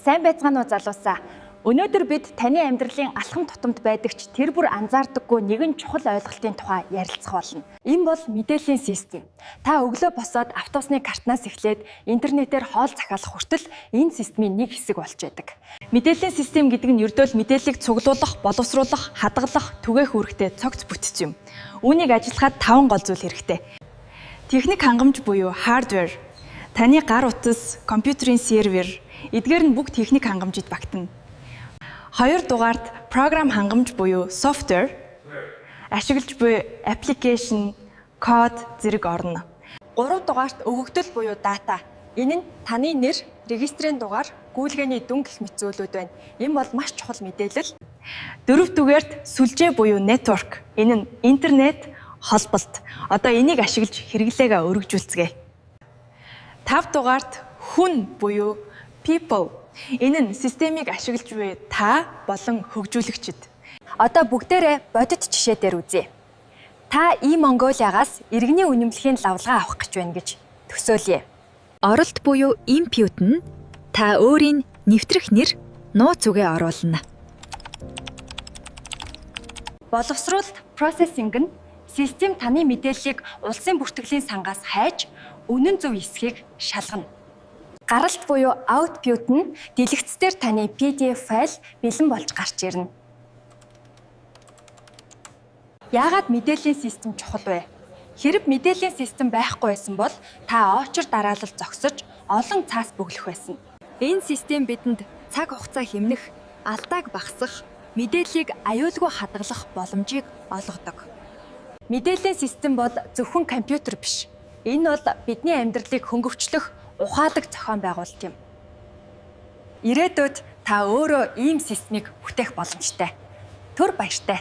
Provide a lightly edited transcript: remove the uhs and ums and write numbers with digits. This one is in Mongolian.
Сайн байцгаана уу, залуусаа. Өнөөдөр бид таны амьдралын алхам тутамд байдаг ч тэр бүр анзаардаггүй нэгэн чухал ойлголтын тухай ярилцах болно. Энэ бол мэдээллийн систем. Та өглөө босоод автобусны картнаас эхлээд интернетээр хоол захиалах хүртэл энэ системийн нэг хэсэг болж байдаг. Мэдээллийн систем гэдэг нь ердөө л мэдээллийг цуглуулах, боловсруулах, хадгалах, түгээх үүрэгтэй цогц бүтэц юм. Үүнийг ажиллахад 5 гол зүйл хэрэгтэй. Техник хангамж буюу hardware, таны гар утас, компьютерийн сервер, эдгээр нь бүх техник хангамжид багтана. 2 дугаарт програм хангамж буюу software, ашиглаж буй application, код зэрэг орно. 3 дугаарт өгөгдөл буюу data. Энэ нь таны нэр, регистрийн дугаар, гүйлгээний дүн гэх мэт зүйлүүд байна. Энэ бол маш чухал мэдээлэл. 4 дугаарт сүлжээ буюу network. Энэ нь интернет холболт. Одоо энийг ашиглаж хэрэглээгээ өргөжүүлцгээе. 5 дугаарт хүн буюу people. Энэ нь системийг ашиглаж буй та болон хөгжүүлэгчид. Одоо бүгдээрээ бодит жишээ дээр үзье. Та E-Mongolia-гаас иргэний үнэмлэхийн лавлгаа авах гэж байна гэж төсөөлье. Оролт буюу input нь та өөрийн нэвтрэх нэр, нууц үгээ оруулна. Боловсруулалт processing нь систем таны мэдээллийг улсын бүртгэлийн сангаас хайж үнэн зөв эсэхийг шалгана. Гаралт буюу output нь дэлгэцээр таны PDF файл бэлэн болж гарч ирнэ. Яагаад мэдээллийн систем чухал вэ? Хэрэв мэдээллийн систем байхгүй байсан бол та очир дараалал зогсож олон цаас бөглөх байсан. Энэ систем бидэнд цаг хугацаа хэмнэх, алдааг багасгах, мэдээллийг аюулгүй хадгалах боломжийг олгодог. Мэдээллийн систем бол зөвхөн компьютер биш. Энэ бол бидний амьдралыг хөнгөвчлөх ухаалаг зохион байгуулалт юм. Ирээдүйд та өөрөө ийм системийг бүтээх боломжтой. Түр баяртай.